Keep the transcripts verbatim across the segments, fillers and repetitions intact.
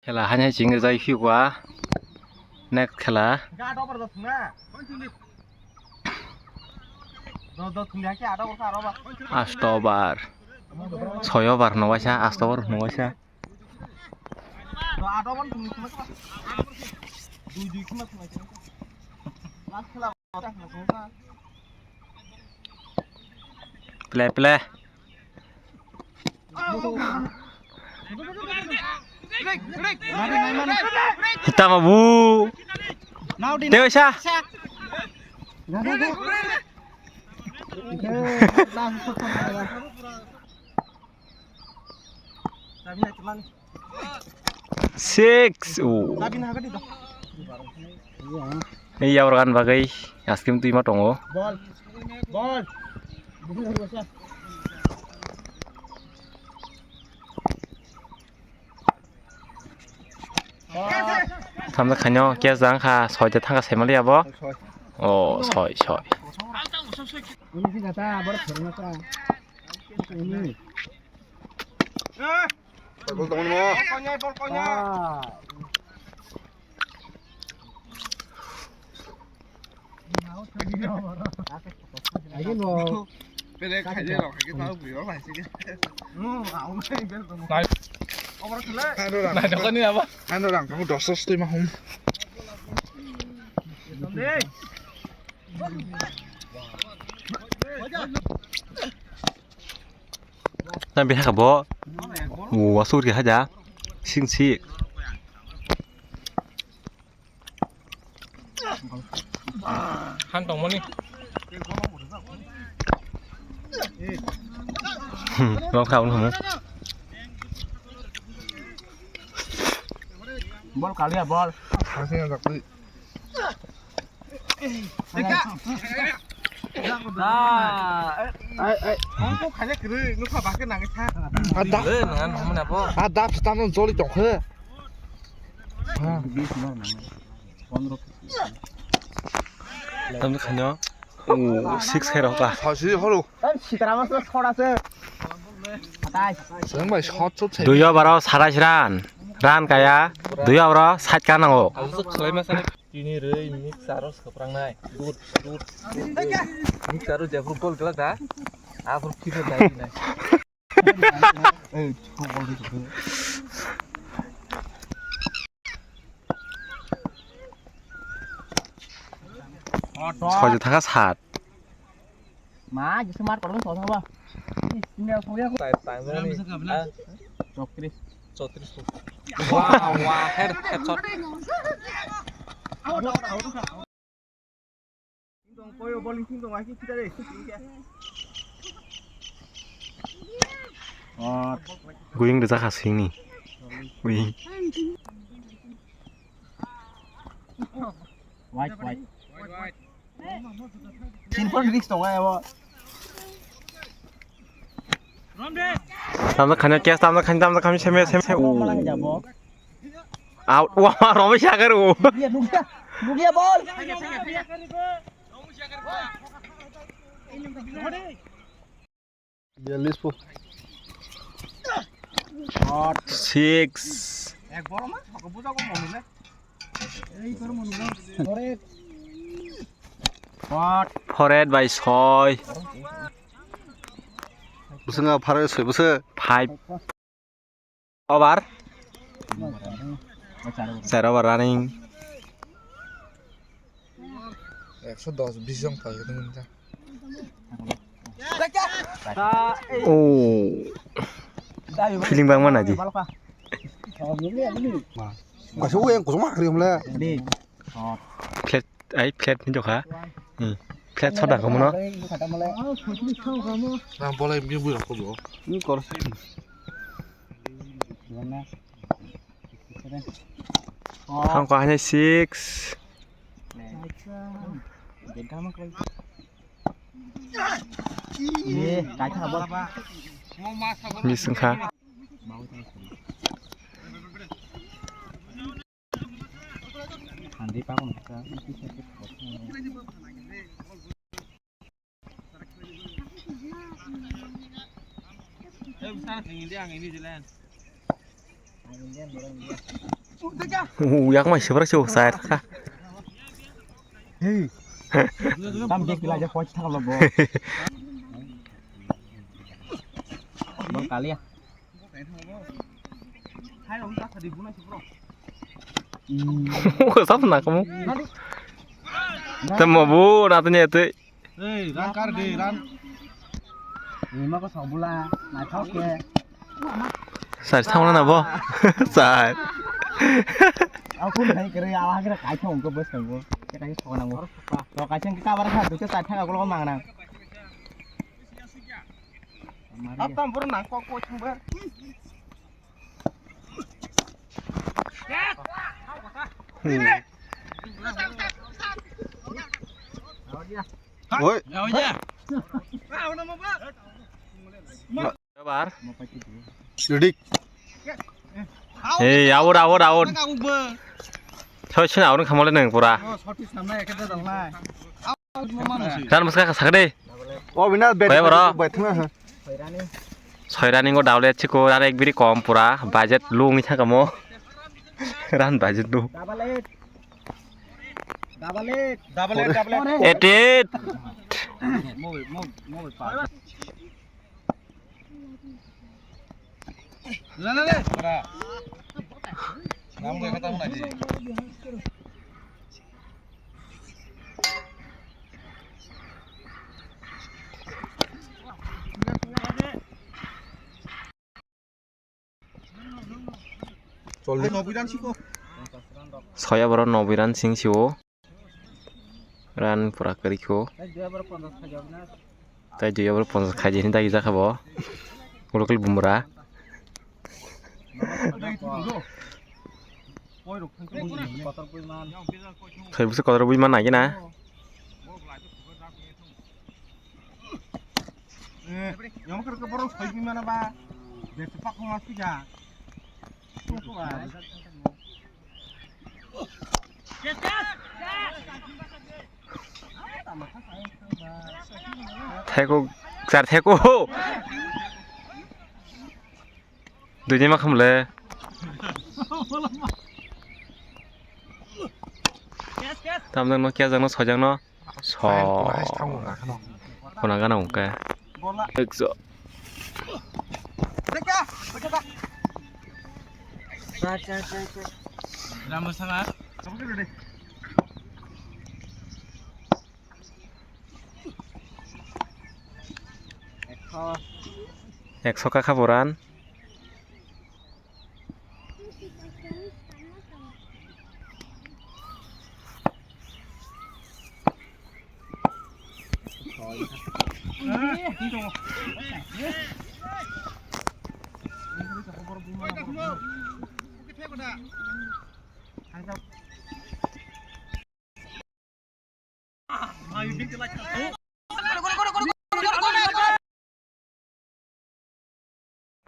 Khela haino ching rijak phiya. Next khela. Asto over. Soi over hwnwi waisa, asto over hwnwi waisa. Play, play. Hitama bu. Dewa sa. Six. Oh. Ei yaw ragan bagwi ice cream twi ma tongo. Ball. Ball. Thamda khaino catch jang kha, soi de thangkha saimali abo. Oh, soi, soi. Ano rang kamu dos sos twi ma hum. Nang bini haka bo. Wa sur ke haja. Sing si. Han tong mani. Hmm, long kha un hamu. Bol kaliya bol. Khasi na dakli. Ai, ai. Ang kok khanya kwrwi, nukha bakhe nangwi tha. Ada. Eh, nangan hamna bo. Ada, stamno joli tongkhe. Tamni khanyo. Oh, six khe rokha. Sasi horo. Tam sitra mas mas khora se. Atai. Seng bai shot shot se. Dui over o satais run. Run kaya. Dui over o sait ka nango. Tini rwi mixer o swprangnai. Dut, dut, dut, dut. Mixer o jephru gol glak da. Aphru khibir dai nai. Soi thaka sat. Ma, jisung mar korong soi thaba. Ini aku ya. Time, time ni. Chokri. Chokri. Wah, wah, head, headshot. Going de jakha sini. Going. White, white. Simple risk tongo abo. Tamda khanya, catch tamda khanya, tamda khanya, seme, seme, seme. Out. Wah, Romesh Sagar, oh. Nukya, nukya, nukya ball. Bialis po. Six. Four eight by soi. Bwswk pharai soi bwswk. Five. Over. Char over running. Ekso dos bis jong thai nung ta. Oh. Feeling bang mana di? Kaisa o yang kusuma kri omle. Flat, ai flat ni jokha. Hmm. Flat soda kamu no. Nang bolai mi bui rokho bo. Ni kor. Thang ko hane six. Miss wngkha. Uyak mai sebrak se usai kha. Hey. Tam dek kila je poch thang lo bo. Bang kali ya. Sab na kamu. Tamo bu na tanya tu. Ei, ran kar de, ran. Ni ma ko sok bula, naithok khe. Sar thang na bo. Sar. Aku nai kere ala kere kai thong ko bus thang bo. Khe kai thong nang bo. To kai thang ka bar kha du cha thang ko mang nang. Ap tam bur nang ko ko thang bar. Hmm. Oi. Bar. Ready. Hey, out, out, out. Thoi chhuna out khamole nang pura. Ran muska sakde. O bina bet. Kaya bro. Bet na. Soirani ngo daule chiko ran ek biri kom pura budget low ngi thangkamo. Ran budget low. Double eight. Double eight. Double eight, double eight. Eight eight. Mobile, mobile, mobile pa. Le, le, le. Nam gue kata mana ji? Soya borok nobwi ran sing sio. Ran pura kwrwi kho. Tai dui over ponchas khaidi hinwi dagi jakha bo. Ulo khe bumra. Khai bwswk kotor bwi man nai gina. Eh, yang kira ke borok soi bimana ba. Dia cepak ko masuk ya. Theko, char theko. Dui ni ma khamle. Tamjang no, kya jang no, sojang no. So. Khuna gana ungke. Ekso. Ekso kakha boran.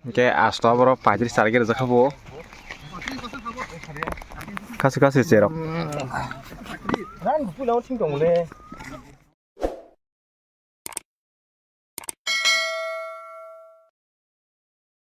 Hingke asto borok paidri charge rwjakha bo. Kasu kasu cherok. Ran bupui nang thing tong le.